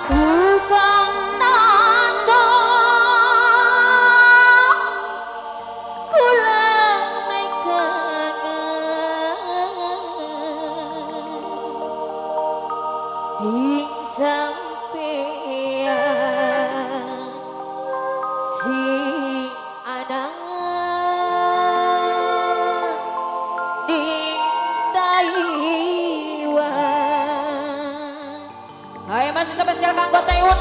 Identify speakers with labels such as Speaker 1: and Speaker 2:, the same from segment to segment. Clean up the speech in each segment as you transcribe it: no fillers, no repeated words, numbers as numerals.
Speaker 1: Buka tanda kula mekangen ing sampeyan sing ana ning Taiwan. Ayo masih spesial kanggo Taiwan.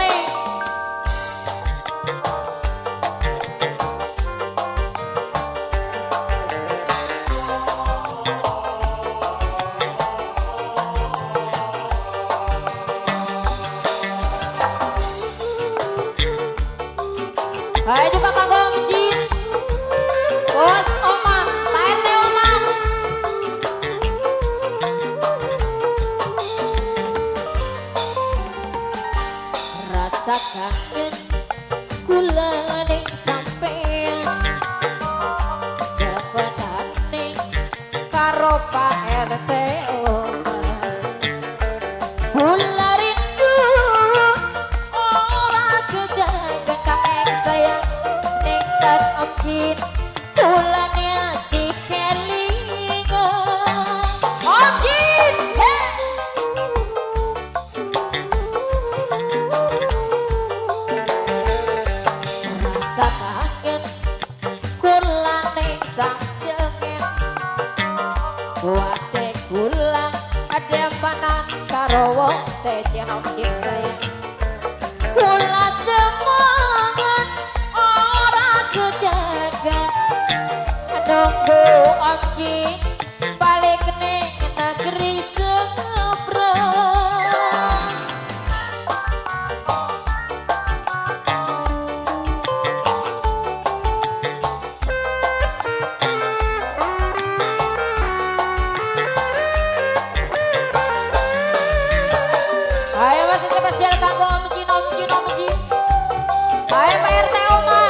Speaker 1: Ayo juga kanggo Om Jin, Bos Oma, Pak RT Oma. Rasa kangen kula ning sampeyan, depenane karo Pak RT Oma. Kula rindu ora kejaga kakek sayang ning tas Om Jin, kulane si kelingan. Om Jin, hey! Rasa kangen kula ning sampeyan, kuate kula adempanan karo wong sejen Om Jin sayang. Kula demen ora kejaga nunggu Om Jin balik ning negeri seberang. Ayo masih spesial kanggo Om Jin, Om Jin, Om Jin. Ayo Pak RT Oma.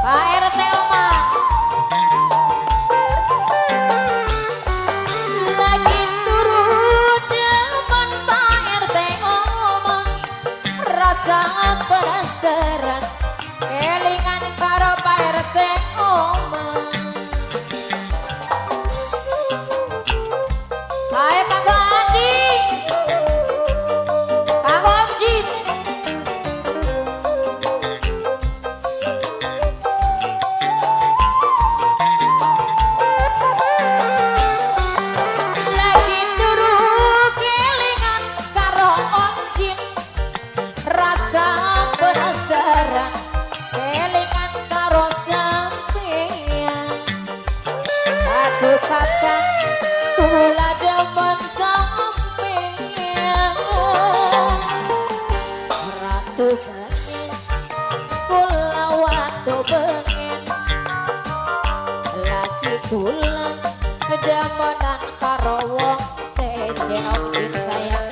Speaker 1: Pak RT Oma. Lagi turun depan Pak RT Oma, rasa penasaran kelingan karo Pak RT Oma. Ayo kanggo Adi, kanggo Om Jin. Lagi turu kelingan karo Om Jin, rasa penasaran kelingan karo sampeyan. Aduh kakang kula demen sampeyan, ratu bengen kula waktu bengen, lagi kula demenan karo wong sejen Om Jin sayang.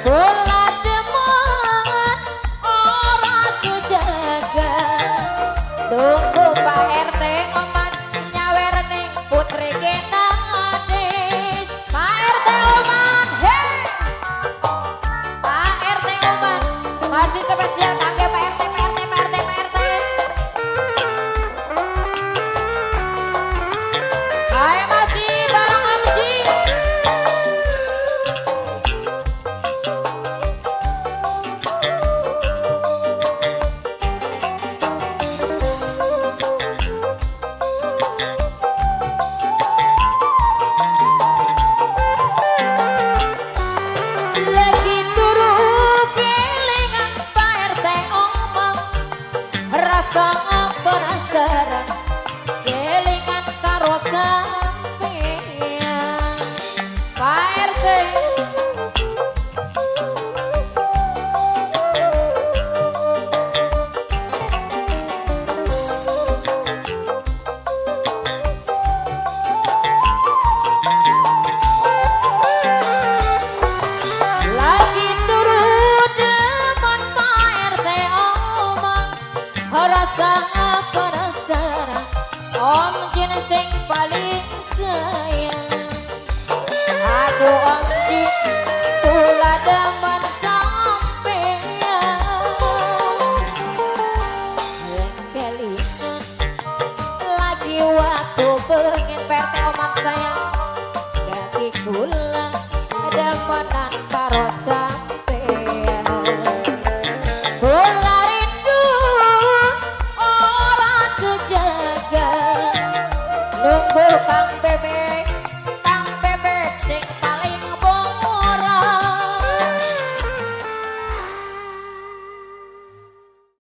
Speaker 1: Kula demen ora kejaga nunggu Pak RT Oman nyawer ning putri Kenades. Pak RT Oman, hey! Pak RT Oman masih spesial kangge Pak RT, Pak RT, Pak RT, Pak RT. Ayo masih bareng Om Jin. Lagi turu kelingan Pak RT rasa penasaran, Om Jin sing paling sayang. Aku Om Jin kula demen sampean. Kelingan lagi waktu pengen Pak RT Oman sayang. Dadi kula demenan karo sampean. Kula rindu ora kejaga, nunggu Kang Bebe.